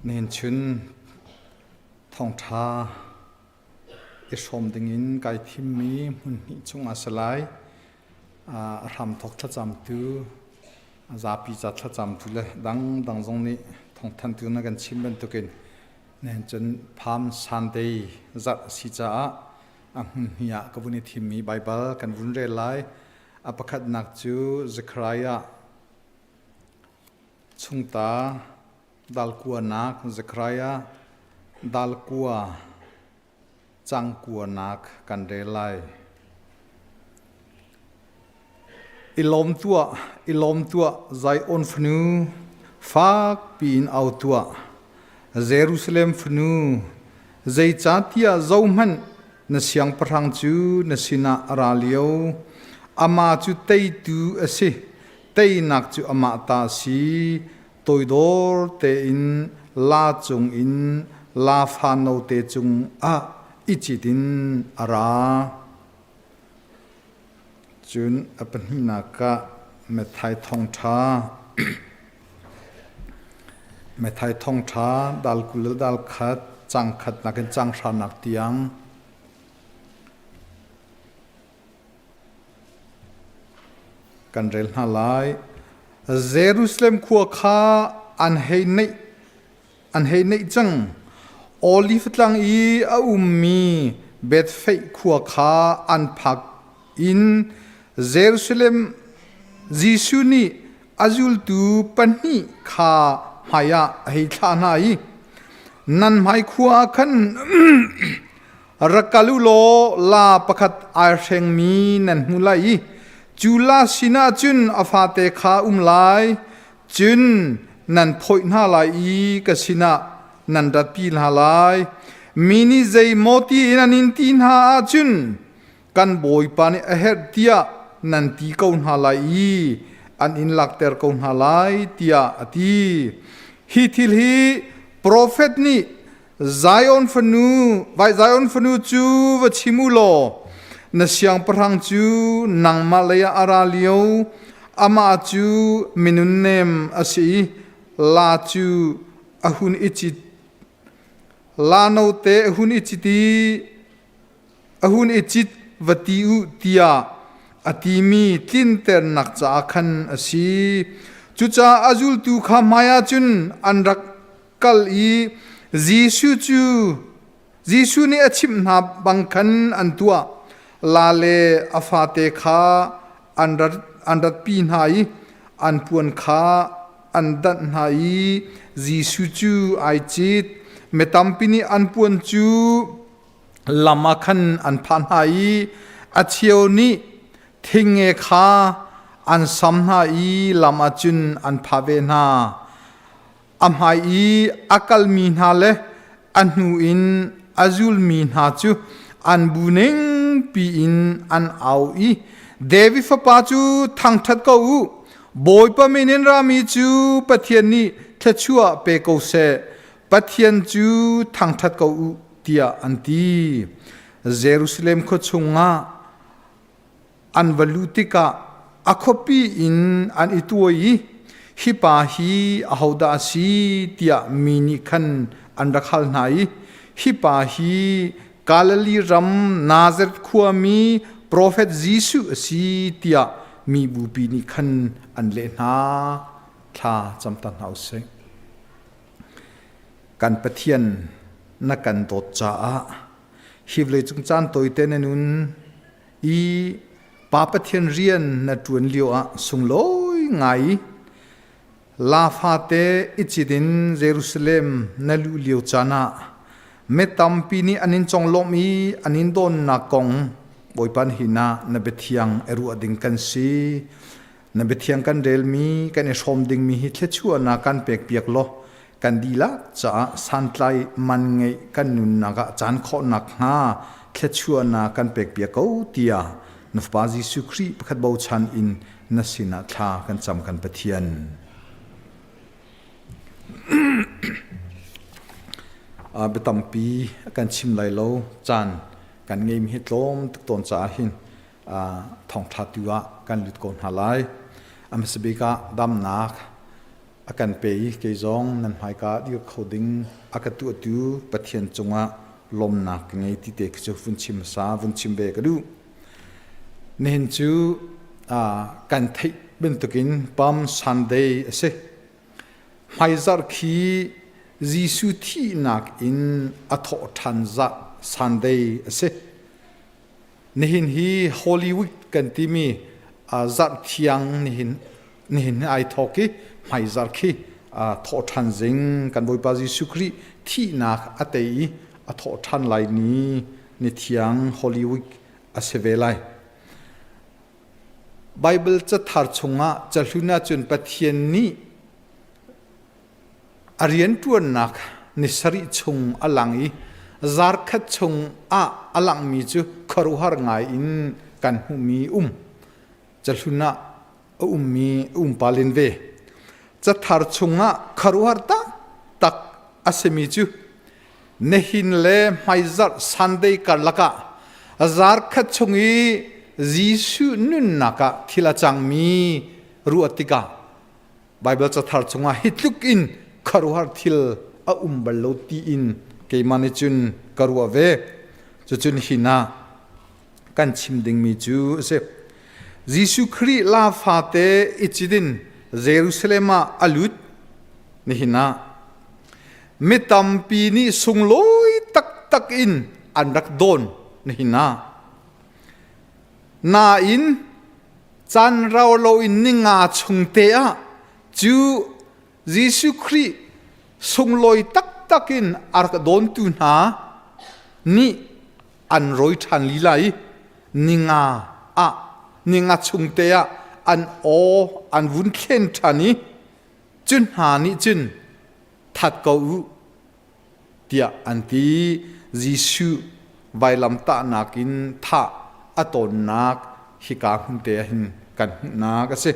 Nihin chun thawngṭha i hrawm dingin kai thimmi hmun hnih chung ah si lai. A hramthawk thlacamtu, zapi ca thlacamtu le dangdang zong nih thawngthantu na kan chim bantukin nihin cun Palm Sunday zarh a si caah a hmun hnih ah ka vun i thimmi Baibal kan vun rel lai. A pakhatnak cu Zekhariah chungta dal kuanak Zekhariah dal kua cang kuanak kan rel lai. I lawm tuah, i lawm tuah, Zion fanu, fak piin au tuah. Jerusalem fanu, zeicahtiah zohhmanh na siangpahrang cu na sinah a ra lio. Amah cu teitu a si, teinak cu amah ta a si. Toidor tein la cungin la fa note cungah i cit in a ra. Cun a pahnihnak ah Matthai thawngṭha Matthai thawngṭha dal 20 le dal khat cang khatnak in cang hranak tiang kan rel hna lai. Jerusalem khua kha an hei neih an hei neih cang. Oliv tlang i a ummi Bethfeih khua kha an phak in Jerusalem Jesuh nih a zultu pahnih kha hmaiah a hei thlah hna i nan hmai khua ah khan rak kal u law la pakhat ai hrengmi nan hmu lai i cu la sinah cun a fate kha um lai Cun nan phawih hna lai i ka sinah nan ratpi hna lai. Mi nih zeimaw tiin an in ti hna ahcun kan Bawipa nih a herh tiah nan ti ko hna lai i an in lakter ko hna lai tiah a ti. Hi thil hi profet nih Zion fanu, vai Zion fanu cu va chim u law na siangpahrang cu nangmah lei ah a ra lio amah cu minunnem a si i la cu a hun i cit la note a hun i cit i a hun i cit va ti u tiah a timi tlinternak caah khan a si. Cucaah a zultu kha hmaiah cun an rak kal i Jesuh cu Jesuh nih a chimh hna bang khan an tuah. La le a fate kha an rat an ratpi hna i an puan kha an danh hna i Jesuh cu ai cit. Mi tampi nih an puan cu lam ah khan an phah hna i a cheu nih thingnge kha an sam hna i lam ah cun an phah ve hna. A hmai i a kalmi hna le a hnu in a zulmi hna cu an bu ning piin an au i David fapa cu thangṭhat ko u! Bawipa min in rami cu Pathian nih thluachuah pe ko seh! Pathian cu thangṭhat ko u tiah an ti. Jerusalem khua chungah an va luh tikah a khuapi in an i tuai i hi pa hi ahodah a si tiah mi nih khan an rak hal hna i hi pa hi Galilee ram Nazareth khuami profet Jesuh a si tiah mi bupi nih khan an leh hna. Thla cam ta hna u sih. Kan Pathian na kan dawt caah hi vawleicung caan tawite na nun i Pa Pathian rian na ṭuan lio ah sunglawi ngai la fate i cit in Jerusalem na luh lio caan ah mi tampi nih an in conglawmh i an in dawnnak kong Bawipa hin ah na biathiang i ruah ding kan si. Na biathiang kan relmi, kan i hrawm dingmi hi thluachuahnak kan pekpiak law kan dihlak caah santlai man ngeih kan nunnak ah caan khawhnak hnga thluachuahnak kan pekpiak ko tiah na Fapa Jesuh Khrih pakhat bochan in na sinah thla kan cam kan Pathian. Biatampi kan chim lai lo caan kan ngeimi hi tlawm tuk tawn caah hin thawngṭha tu ah kan lut ko hna lai. A hmasa bik ah damnak. a kan pe i kei zong nan hmaika dir kho ding a ka tuahtu Pathian cungah lawmnak ka ngei ti te khi cu vun chim hmasa vun chim ve ka duh. Nihin cu kan theih bantukin Palm Sunday a si. Hmaizarh khi Jesuh thihnak in a thawh ṭhan zarh Sunday a si. Nihin hi Holy Week kan timi zarh thiang nihin nihin hi ai thawk i hmaizarh khi thawhṭhan zing kan Bawipa Jesuh Khrih thihnak a tei i a thawhṭhan lai ni ni thiang Holy Week a si ve lai. Bible cathar chungah cahlun ahcun Pathian nih A rianṭuannak ni sarih chung a lang i zarkhat chung ah a langhmi cu khuaruahhar ngai in kan hmuhmi um. Cahlun ah a ummi a um pah len ve. Cathar chungah khuaruahhar taktak a simi cu nihin le hmaizarh Sunday karlak ah zarkhat chung i Jesuh nunnak ah thil a cangmi ruah tikah Baibal cathar chungah hi tluk in khuaruahhar thil a um bal lo tiin keimah nih cun ka ruah ve. Cucun hin ah kan chim dingmi cu a si. Jesuh Khrih la fate i cidin Jerusalem ah a lut nihin ah mi tampi nih sunglawi taktak in an rak dawn nihin ah nain Caan rau loin ninga chung te ah cu Jesuh Khrih sunglawi taktak in a rak dawntu hna nih an rawi ṭhan lila i ninga ah ninga chung te ah an aw an vun thlen ṭhan i cu hna nih cun that ko u tiah an ti. Jesuh vailamtahnak in thah a tawnnak hika hmun te ah hin kan hmuhnak a si.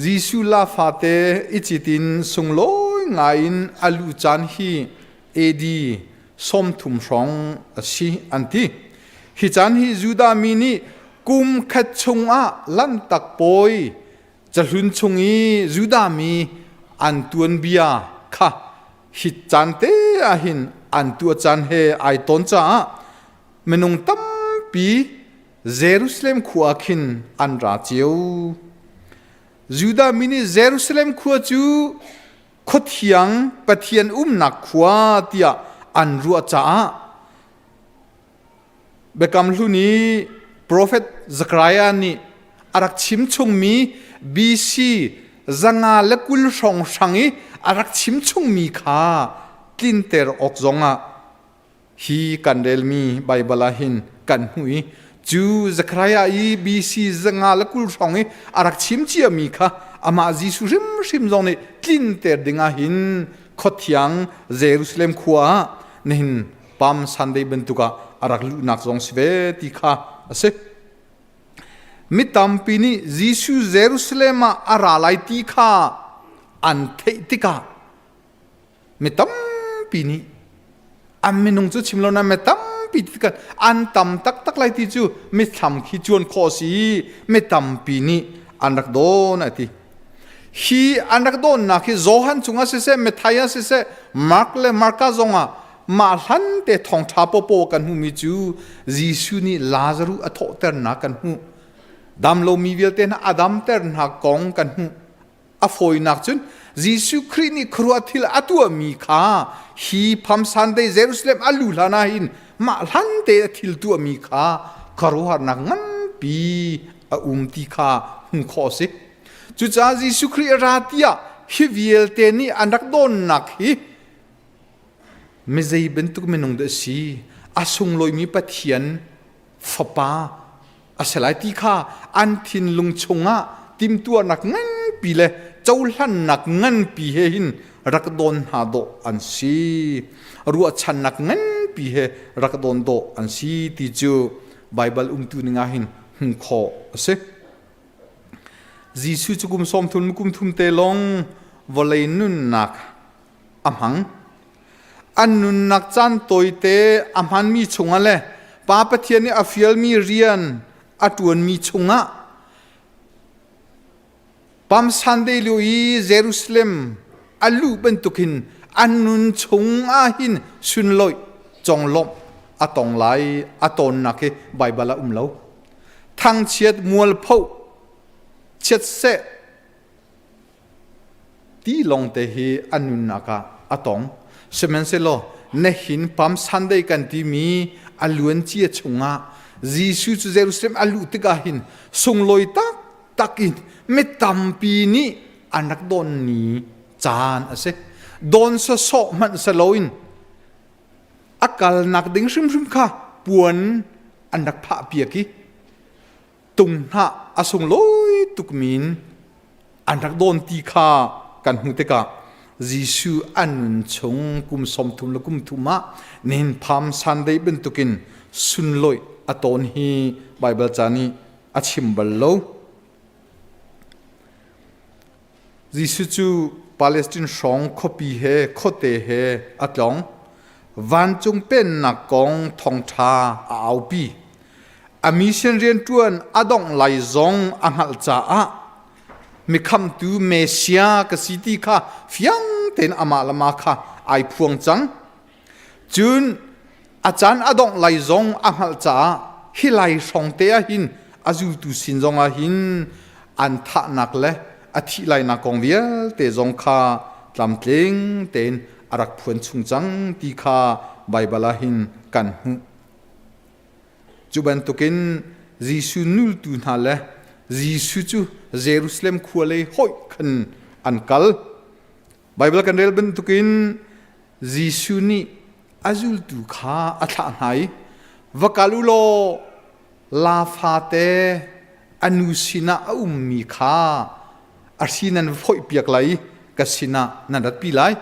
Jesuh la fate i citin sunglawi ngaiin a lu caan hi AD 30 hrawng a si an ti. Hi caan hi Judah mi nih kum khat chungah lanhtak pawi Cahlun chung i Judah mi an tuanbia kha hi caan te ah hin an tuah caan he ai tawn caah minung tampi Jerusalem khua khin an ra cio. Judah mi nih Jerusalem khua cu khuathiang Pathian umnak khua tiah an ruah caah Biakam Hlun i profet Zechariah nih a rak chim chungmi BC 120 hrawnghrang i a rak chim chungmi kha tlinter awk zongah hi kan relmi Baibal ah hin kan hmuh i cu Zechariah i BC 120 hrawng i a rak chim ciami kha amah Jesuh hrimhrim zong nih tlinter dingah hin khuathiang Jerusalem khua ah nihin Palm Sunday bantuk ah a rak luhnak zong si ve ti kha a si. Mi tampi nih Jesuh Jerusalem ah a ra lai ti kha an theih tikah mi tampi nih an minung cu chim lo na mi tampi ti an tam taktak lai ti cu mithlam khi cuan khawh si mi tampi nih an rak dawn a ti. Hi an rak dawnnak hi Johan cungah siseh, Matthias siseh, Mark le Marka zongah mah hlan te thawngṭha pawpaw kan hmuhmi cu Jesuh nih Lazaruh a thawhternak kan hmuh. Dam lomi vialte hna a damter hna kong kan hmuh. A fawinak cun Jesuh Khrih nih khuaruah thil a tuahmi kha hi Palm Sunday Jerusalem a lu hlan ah hin mah hlan te a thil tuahmi kha khuaruahharnak nganpi a um ti kha hmuh khawh a si. Cucaah Jesuh Khrih a ra tiah hi vialte nih an rak dawnnak hi mi zei bantuk minung dah a si a sunglawimi Pathian fapa a si lai ti kha an thinlung chungah timhtuahnak nganpi le cohlannak nganpi he hin rak dawn hna dawh an si ruahchannak nganpi he rak dawn dawh an si ti cu Baibal umtu ning ah hin hmuh khawh a si. Jesuh cu kum 30 kum thum te lawng vawlei nunnak a hmang. An nunnak caan tawite a hmanmi chungah le Pa Pathian nih a fialmi rian a ṭuanmi chungah Palm Sunday lio i Jerusalem a luh bantukin an nun chung ah hin sunlawih conglawmh a tong lai a tawnnak hi Baibal ah um lo. Thangchiat mualpho chiatseh ti lawngte hi a nunnak ah a tong. Sihmanhsehlaw nihin Palm Sunday kan timi a luancia chungah Jesuh cu Jerusalem a luh tikah hin sunglawi taktak in mi tampi nih an rak don ni caan a si. Don sawsawh hmanh si loin a kalnak ding hrimhrim kha puan an rak phah piak i tung hnah a sunglawi tukmi in an rak dawn ti kha kan hmuh tikah Jesuh an nun chung kum 30 le kum thum ah nihin Palm Sunday bantukin sunlawih a tawn hi Baibal ca nih a chim bal lo. Jesuh cu Palestine hrawng khuapi he khuate he a tlawng. Vancung pennak kong thawngṭha a aupi. A mission rianṭuan a dongh lai zong a hngalh caah mikhamtu Messiah ka si ti kha fiang tein amah le mah kha ai phuang cang. Cun a caan a dongh lai zong a hngalh caah hi lai hrawng te ah hin a zultu sin zong ah hin an thahnak le a thih lainak kong vialte zong kha tlamtling tein a rak phuan chung cang ti kha Baibal ah hin kan hmuh. Cu bantukin Jesuh nultu hna le Jesuh cu Jerusalem khua lei hoih khan an kal. Baibal kan rel bantukin Jesuh nih a zultu kha a thlah hna i va kal u law la fate a nu sinah a ummi kha a hri nan va phoihpiak lai i ka sinah nan ratpi lai.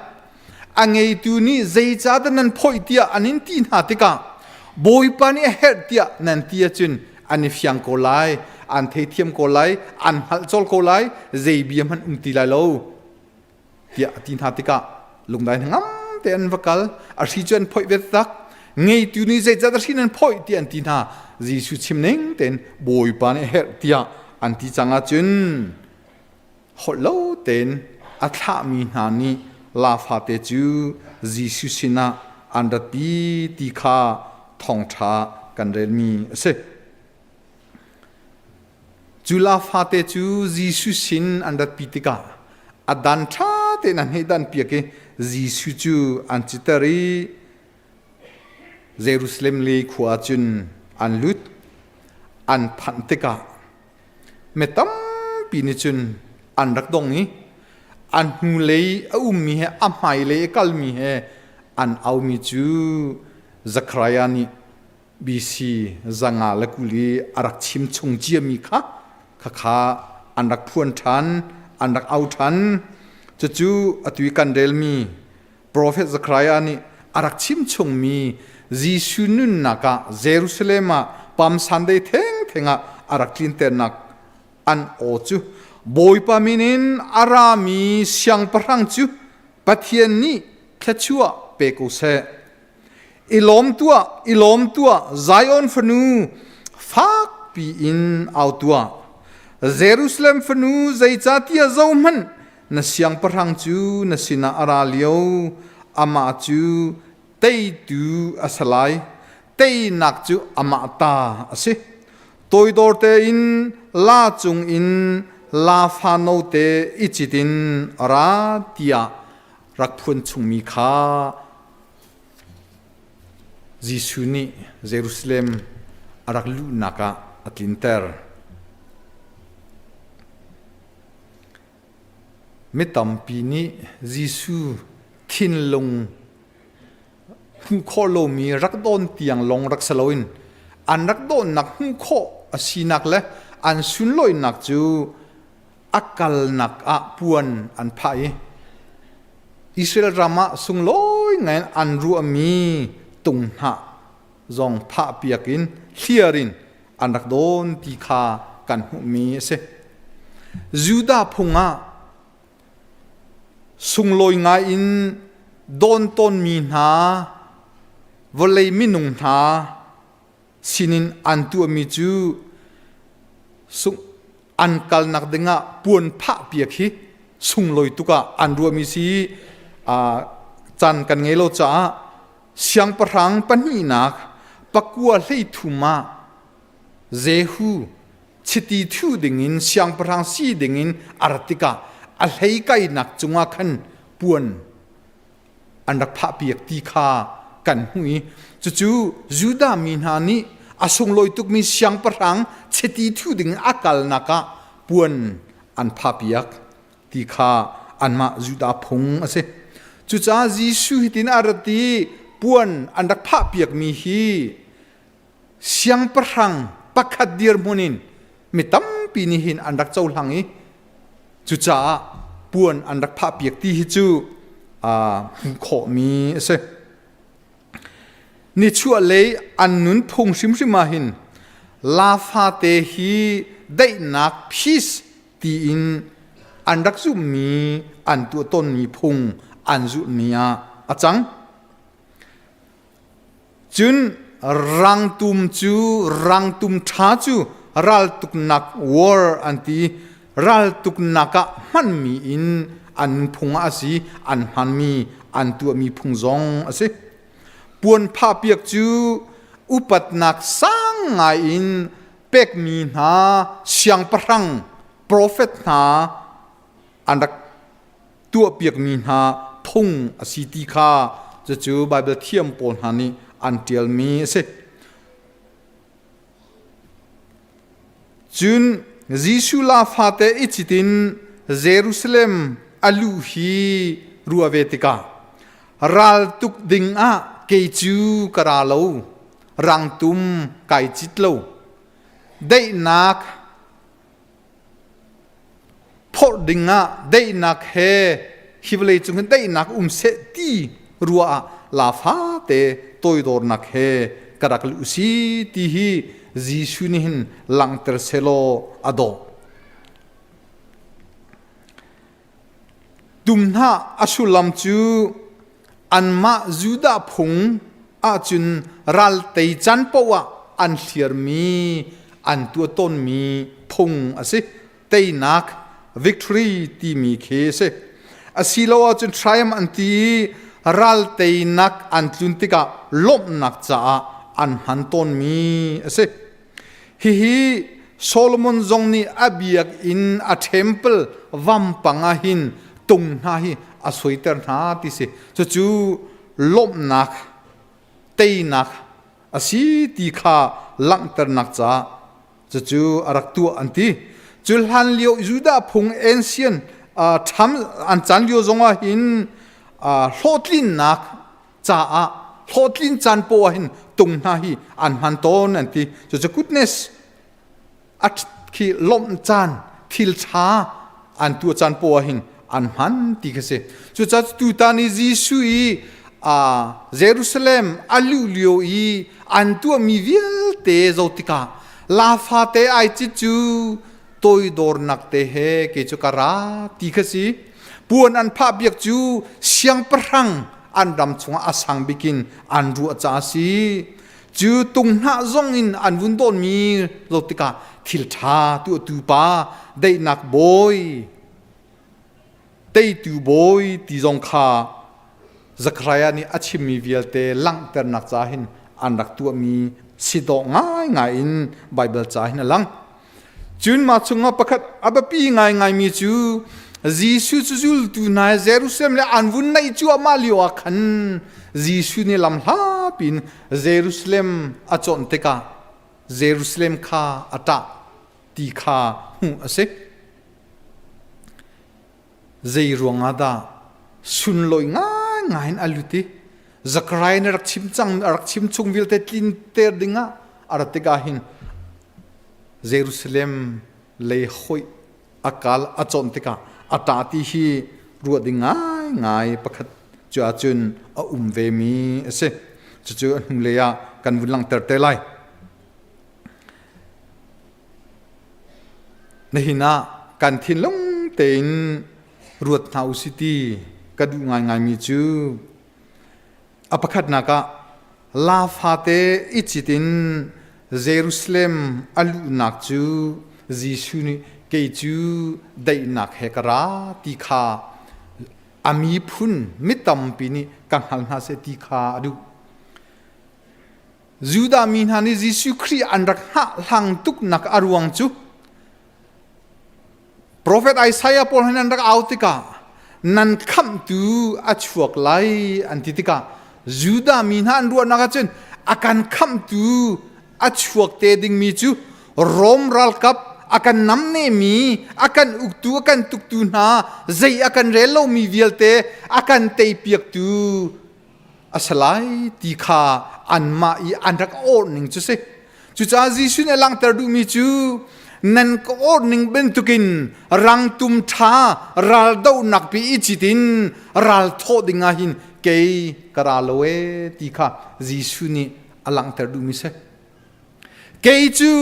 A ngeitu nih zeicahdah nan phoih tiah an in ti hna tikah Bawipa nih a herh tiah nan ti ahcun an i fiang ko lai, an theithiam ko lai, an hngalh colh ko lai, zei bia hmanh um ti lai lo. Tiah a ti hna tikah lungdai hnangam te an va kal. A hri cu an phoih ve tak. Ngeitu nih zeicah a hri nan phoih tiah an ti hna. Jesuh chim ning tein Bawipa nih a herh tiah an ti cang ahcun holh lo tein a thlahmi hna nih la fate cu Jesuh sinah an ratpi ti kha thawngṭha kan relmi a si. Cu la fate cu Jesuh sin an ratpi tikah a dan ṭha tein an hei danpiak i Jesuh cu an citer i Jerusalem lei khua cun an lut. An phanh tikah mi tampi nih cun an rak dong i an hnulei a ummi he a hmailei a kalmi he an aumi cu Zekhariah nih BC 520 i a rak chim chung ciami kha khakha an rak phuan ṭhan, an rak au ṭhan. Cucu atu i kan relmi Profet Zekhariah nih a rak chim chungmi Jesuh nunnak ah Jerusalem ah Palm Sunday thengtheng ah a rak tlinternak an aw cu Bawipa min in a rami siangpahrang cu Pathian nih thluachuah pe ko seh. I lawm tuah, i lawm tuah, Zion fanu, fakpi in au tuah. Jerusalem fanu, zeicahtiah zohhmanh, na siangpahrang cu na sinah a ra lio, amah cu teitu a si lai, teinak cu amah ta a si. Toidor tein la cungin la fa note i cit in ra tiah rak phuan chungmi kha Jesuh nih Jerusalem a rak luhnak ah a tlinter. Mi tampi nih Jesuh thinlung hmuh khawh lomi rak dawn tiang lawng rak si loin an rak dawnnak hmuh khawh a sinak le an sunlawinak cu a kalnak ah puan an phah i Israel ram ah sunglawi ngai an ruahmi tung hnah zong phah piak in hliar in an rak dawn ti kha kan hmuhmi a si. Judah phung ah sunglawi ngai in dawn tawnmi hna vawlei minung hna sinin an tuahmi cu sung. An kalnak dingah puan phah piak hi sunglawi tuk ah an ruahmi si. Caan kan ngei lo caah siangpahrang pahnihnak pakua 13 ah Jehu chiti thu dingin siangpahrang si dingin a rat tikah a hlei kainak cungah khan puan an rak phahpiak ti kha kan hmuh i cucu Judah mi hna nih a sunglawi tukmi siangpahrang chiti thu ding a kalnak ah puan an phahpiak ti kha anmah Judah phung a si. Cucaah Jesuh hitin a rat i puan an rak phahpiakmi hi siangpahrang pakhat dirhmun in mi tampi nih hin an rak cohlang i cucaah puan an rak phahpiak ti hi cu hmuh khawhmi a si. Nichuahlei an nunphung hrimhrim ah hin la fate hi daihnak peace tiin an rak zumhmi an tuah tawnmi phung an zulhmi ah a cang. Cun rangtum cu rangtum ṭha cu raltuknak war an ti. Raltuknak ah hmanmi in an phung ah a si, an hmanmi an tuahmi phung zong a si. Puan phahpiak cu upatnak sang ngai in pekmi hna siangpahrang profet hna an rak tuahpiakmi hna phung a si ti kha cucu Baibal thiam pawl hna nih an ṭialmi a si. Cun Jesuh la fate i citin Jerusalem a luh hi ruah ve tikah raltuk ding ah kei cu ka ra lo, rangtum kai cit lo. Daihnak phorh dingah daihnak he hi vawlei cung hin daihnak um seh ti ruah ah la fate toidornak he ka rak luh si ti hi Jesuh nih hin langhter selaw a dawh. Tumhnah a sullam cu anmah Judah phung ahcun ral tei can paoh ah an hliarmi, an tuah tawnmi phung a si. Teinak, victory timi khi a si. Asilo ahcun triumph an ti i ral teinak an tlun tikah lawmhnak caah an hman tawnmi a si. Hihi Solomon zong nih a biakinn a temple vampang ah hin tung hna hi a suaiter hna ti si. Cucu lawmhnak, teinak a si ti kha langhternak caah cucu a rak tuah an ti. Cu hlan lio Judah phung ancient ṭham an caan lio zong ah hin hlawhtlinnak caah hlawhtlin caan poah hin tung hna hi an hman tawn an ti. Cucu goodness a khi lawmh caan thil ṭha an tuah caan poah hin an hman ti kha si. Cucaah tutan i Jesuh i Jerusalem a luh lio i an tuahmi vialte zoh tikah la fate ai cit cu toidornak te he kei cu ka ra ti kha si. Puan an phah biak cu siangpahrang an ram chungah a sang bikin an ruah caah a si. Cu tung hnah zong in an vun dawnmi zoh tikah thil ṭha tuahtu pa, daihnak bawi, teitu bawi ti zong kha Zekhariah nih a chimmi vialte langhternak ca hin an rak tuahmi si dawh ngaingai in Baibal ca hin a lang. Cun mah chungah pakhat a biapi ngaingaimi cu Jesuh cu zultu hna Jerusalem le an vun naih cuahmah lio ah khan Jesuh nih lam hlapi in Jerusalem a cawnh tikah Jerusalem kha a ṭah ti kha hmuh a si. Zei ruangah dah sunlawih ngaingai in a lut i Zakariah nih a rak chim cang a rak chim chung vialte tlinter dingah a rat tikah hin Jerusalem lei hoih a kal a cawnh tikah a ṭah ti hi ruah ding ngaingai pakhat cu ahcun a um vemi a si. Cucu a hnulei ah kan vun langhter te lai. Nihin ah kan thinlung tein ruat hna usih ti ka duh ngaingaimi cu A pakhatnak ah la fate i cit in Jerusalem a luhnak cu Jesuh nih Kei cu daihnak he ka ra ti kha a miphun mi tampi nih ka hngal hna seh ti kha a duh. Judah mi hna nih Jesuh Khrih an rak hngahhlang tuknak a ruang cu Profet Isaiah pawl hin an rak au tikah nan khamhtu a chuak lai an ti tikah Judah mi hna an ruahnak ahcun a kan khamhtu a chuak te dingmi cu Rom ralkap a kan namnehmi a kan uktu a kan tuktu hna zei a kan rel lomi vialte a kan teipiaktu a si lai ti kha anmah i an rak awrh ning cu si. Cucaah Jesuh nih a langhter duhmi cu nan ka awrh ning bantukin rangtum ṭha raldohnak pi i cit in ral thawh ding ah hin kei ka ra lo ee ti kha Jesuh nih a langhter duhmi si. Kei cu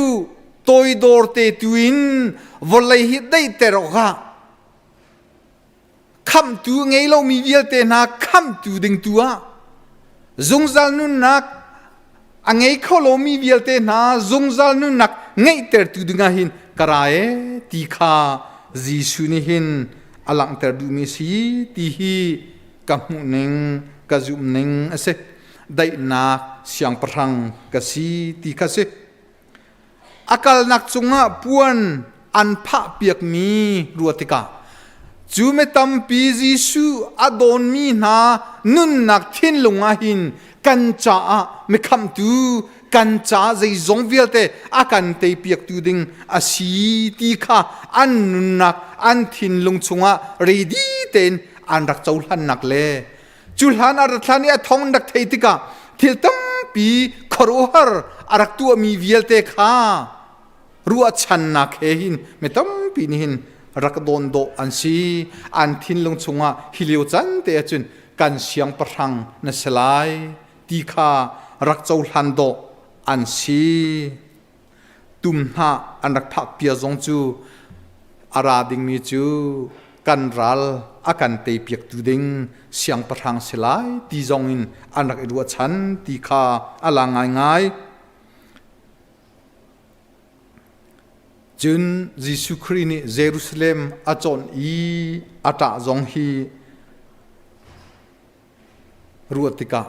toidor te tu in vawlei hi daihter awkah khamhtu ngei lomi vialte hna khamhtu ding tu ah zungzal nunnak a ngei kho lomi vialte hna zungzal nunnak ngeihtertu dingah hin ka ra e ti kha Jesuh nih hin a langhter duhmi si ti hi ka hmuh ning ka zumh ning a si. Daihnak siangpahrang ka si ti kha si. A kalnak cungah puan an phahpiakmi ruah tikah cu mi tampi Jesuh a dawnmi hna nunnak thinlung ah hin kan caah mikhamhtu kan caah zeizong vialte a kan teipiaktu ding a si ti kha an nunnak an thinlung chungah ready tein an rak cohlannak le Cu hlan a rat hlan i a thong an rak theih tikah thil tampi khuaruahhar a rak tuahmi vialte kha ruahchannak he hin mi tampi nih hin rak dawn dawh an si. An thinlung chungah hi lio can te ahcun kan siangpahrang na si lai ti kha rak cohlan dawh an si. Tum hnah an rak phakpia zong cu a ra dingmi cu kan ral a kan teipiaktu ding siangpahrang si lai ti zong in an rak i ruahchan ti kha a lang ngaingai. Cun Jesuh Khrih nih Jerusalem a cawnh i a ṭah zong hi ruah tikah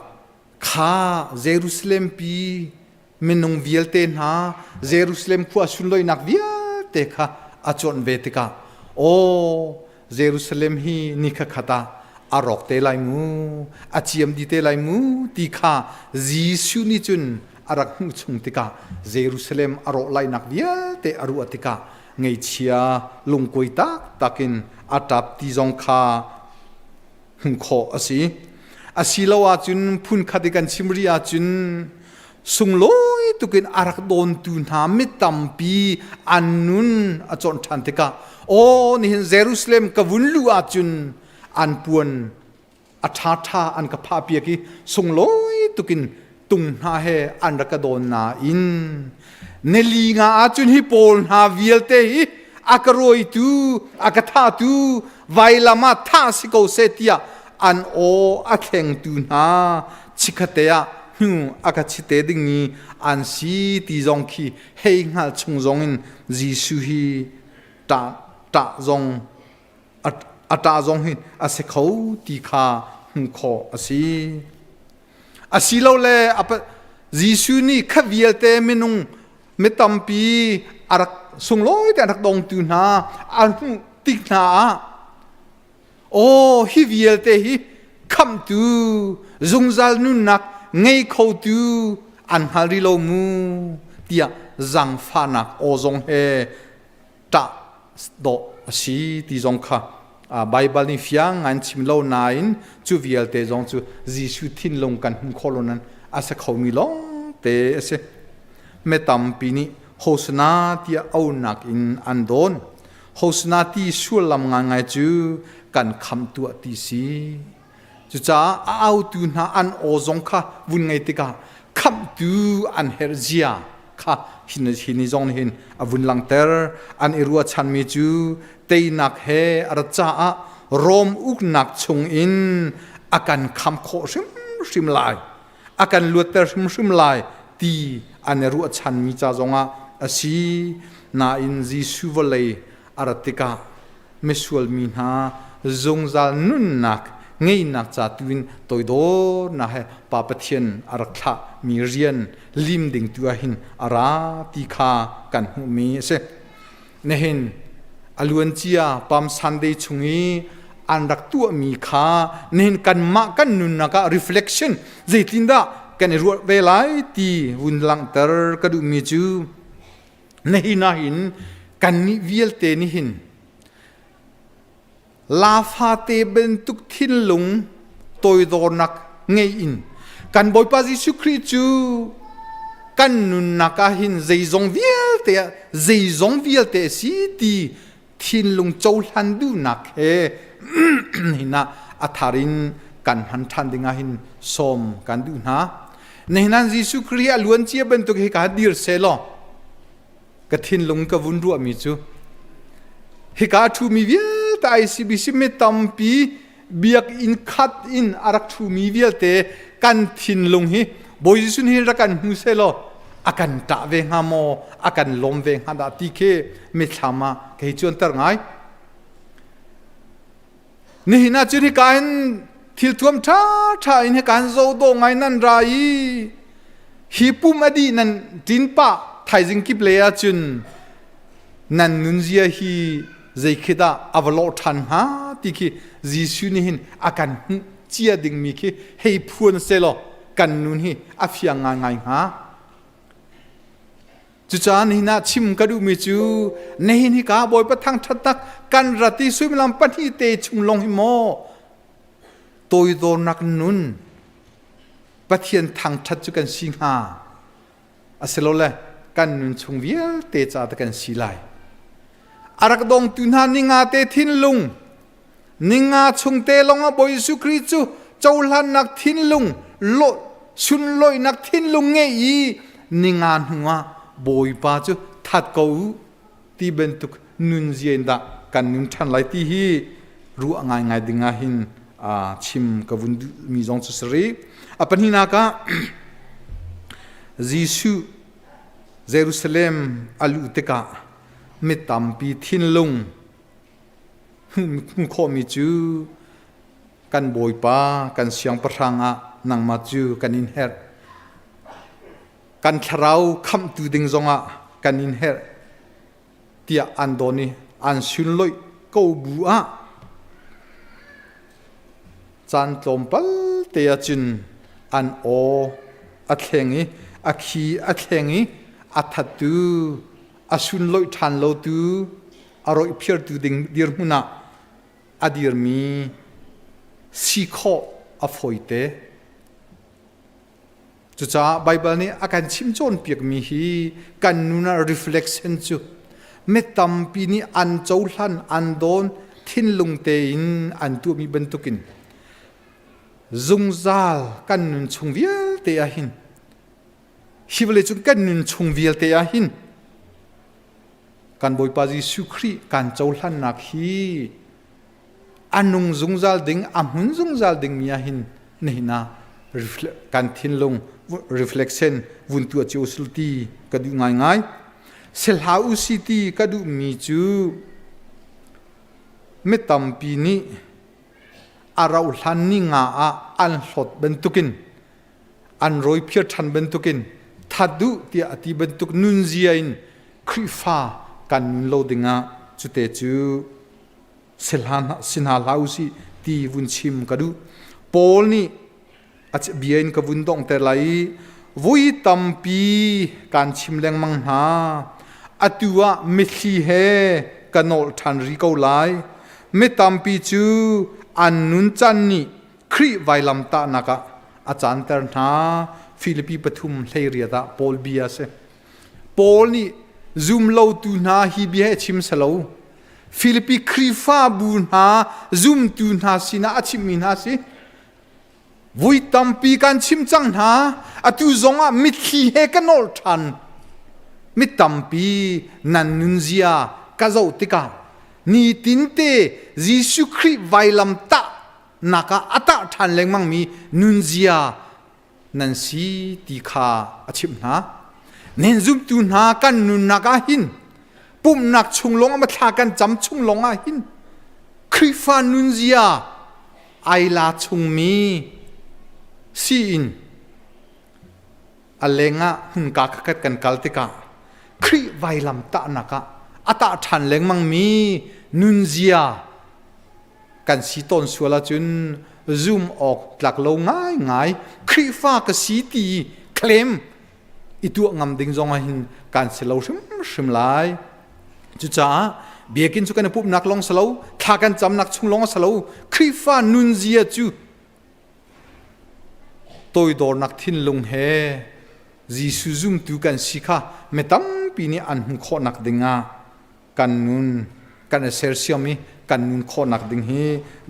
kha Jerusalem pi minung vialte hna Jerusalem khua sunloinak vialte kha a cuanh ve tikah aw Jerusalem hi ni khat ah a rawk te lai mu a ciam di te lai mu ti kha Jesuh nih cun a rak hmuh chung tikah Jerusalem a rawh lainak vialte a ruah tikah ngeichia lungkuai taktak in a ṭap ti zong kha hmuh khawh a si. Asilo ahcun phunkhat i kan chim rih ahcun sunglawi tukin a rak dawntu hna mi tampi an nun a cawnh ṭhan tikah aw nihin Jerusalem ka vun luh ahcun an puan a ṭhaṭha an ka phahpiak i sunglawi tukin tung hna he an rak ka dawn nain nili nga ahcun hi pawl hna vialte hi a ka rawitu a ka thahtu vailam ah thah si ko seh tiah an aw a thlengtu hna chikkhatte ah hnu a ka chite dingmi an si ti zong khi hei hngal chung zong in Jesuh hi ṭah ṭah zong a ṭah zong hi a si kho ti kha hmuh khawh a si. Asilole Jesuh nih kha vialte minung mi tampi a rak sunglawi te a rak dongtu hna a hmuh tik hna ah aw hi vialte hi khamhtu zungzal nunnak ngei khotu an hngal rih lo mu tiah zangfahnak aw zong he ṭah dawh a si ti zong kha Baibal nih fiang ngai in chim lo nain cu vialte zong cu Jesuh thinlung kan hmu khawh lo nan a si khomi lawng te a si. Mi tampi nih Hosana tiah aunak in an dawn. Hosana ti sullam ngaingai cu kan khamh tuah ti si. Cucaah a autu hna an aw zong kha vun ngei tikah khamhtu an herh zia kha hi ni zong nih hin a vun langhter. An i ruahchanmi cu teinak he a rat caah Rom uknak chungin a kan khamh khawh hrimhrim lai, a kan luatter hrimhrim lai ti an i ruahchanmi ca zongah a si. Nain Jesuh vawlei a A rat tikah misual mi hna zungzal nunnak ngeinak ca tuin toidornak he Pa Pathian a rak thlah mi rian lim ding tu ah hin a ra ti kha kan hmuhmi a si. Nihin a luancia Palm Sunday chung i an rak tuahmi kha nihin kanmah kan nunnak ah reflection zeitindah kan i ruah ve lai ti vun langhter ka duhmi cu nihin ah hin kannih vialte nih hin la fate bantuk thinlung toidornak ngei in kan Bawipa Jesuh Khrih cu kan nunnak ah hin zeizong vialte ah zeizong vialte a si ti thinlung cohlan duhnak he hin ah a thar in kan hman ṭhan ding ah hin sawm kan duh hna. Nihin ah Jesuh Khrih a luan cia bantuk hi ka dir seh law ka thinlung ka vun ruahmi cu hika a ṭhumi vialte ICBC mi tampi biakinn khat in a rak ṭhumi vialte kan thinlung hi Bawi Jesuh nih rak kan hmu seh law a kan ṭah ve hnga maw a kan lawm ve hnga dah ti khi mithlam ah kei cuanter ngai. Nihin ah cun hika hin thil thuam ṭha ṭha in hika hin zodaw ngai nan ra i hi pum a dih nan ṭin pah thaizing kip le ah cun nan nunzia hi zei khi dah a va lawh ṭhan hnga ti khi Jesuh nih hin a kan hmuh cia dingmi khi hei phuan selaw kan nun hi a fiang ngaingai hnga. Cucaah nihin ah chim ka duhmi cu nihin hika Bawipa thangṭhatnak kan rat i suimilam pahnih te chung lawng hi maw toidornak nun Pathian thangṭhat cu kan si hnga asilole kan nun chung vialte ca te kan si lai. A rak dongtu hna ninga te thinlung ninga chung te lawng ah Bawi Jesuh Khrih cu cohlannak thinlung sunlawihnak thinlung ngei i ninga hnu ah Bawipa cu that ko u ti bantuk nunzia in dah kan nun ṭhan lai ti hi ruah ngaingai ding ah hin chim ka vun duhmi zong cu si rih. A pahnihnak ah Jesuh Jerusalem a luh tikah mi tampi thinlung Hmuh khawhmi cu kan Bawipa, kan Siangpahrang ah nangmah cu kan in herh. Kan thlarau khamhtu ding zongah kan in herh tiah an dawn i an sunlawih ko bu ah caan tlawmpal te ah cun an aw a thleng i a khi a thleng i a thattu a sunlawih ṭhan lotu a roihphiartu ding dirhmun ah a dirmi si khawh a fawite. Cucaah Baibal nih a kan chim cawnpiakmi hi kan nun ah reflection cu mi tampi nih an cohlan, an dawn, thinlung tein an tuahmi bantukin zungzal kan nun chung vialte ah hin hi vawlei cung kan nun chung vialte ah hin Kan Bawipa Jesuh Khrih kan cohlannak hi a nung zungzal ding, a hmun zungzal dingmi ah hin nihin ah kan thinlung reflection vun tuah cio sul ti ka duh ngaingai. Sehla usi ti ka duhmi cu mi tampi nih a rauhhlan ni nga ah an hlawt bantukin an rawiphiar ṭhan bantukin that duh tiah a ti bantuk nunzia in Khrihfa kan nun lo dingah cute cu si hna hlah usih ti vun chim ka duh. Paul nih a bia in ka vun donghter lai i vui tampi kan chim lengmang hna. Atu ah mitthli he ka nolh ṭhan rih ko lai. Mi tampi cu an nun can nih Khrih vailamtahnak ah a caanter hna. Filipi 3:18 ah Paul bia a si. Paul nih zumlotu hna hi bia hi a chim selo. Filipi Khrihfabu hna zumtu hna sinah a chimmi hna a si. Vui tampi kan chim cang hna. Atu zongah mitthli he ka nolh ṭhan. Mi tampi nan nunzia ka zoh tikah nitinte Jesuh Khrih vailamtah nak ah a tah ṭhan lengmangmi nunzia nan si ti kha a chimh hna. Nen zumtu hna kan nunnak ah hin Pumhnak chung lawng ah thla kan cam chung lawng ah hin Khrihfa nunzia ai la chungmi si in a lengah hmunka khat kan kal tikah Khrih vailam tahnak ah a tah ṭhan lengmangmi nunzia kan si tawn sual ahcun zum awk tlak lo ngaingai Khrihfa ka si ti claim i tuah ngam ding zong ah hin kan si lo hrimhrim lai. Cucaah biakinn cu kan i pumhnak lawng si lo, thla kan camnak chung lawng a si lo, Khrihfa nunzia cu Toidornak thinlung he Jesuh zumtu kan si kha mi tampi nih an hmuh khawhnak dingah kan nun kan i sersiam i kan nun khawhnak ding hi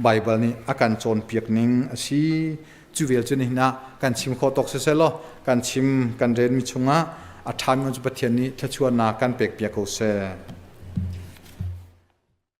Baibal nih a kan cawnpiak ning a si. Cu vial cu nihin ah kan chim khawh tawk siseh law kan chim kan relmi chungah a ṭhami cu Pathian nih thluachuahnak kan pekpiak ko seh.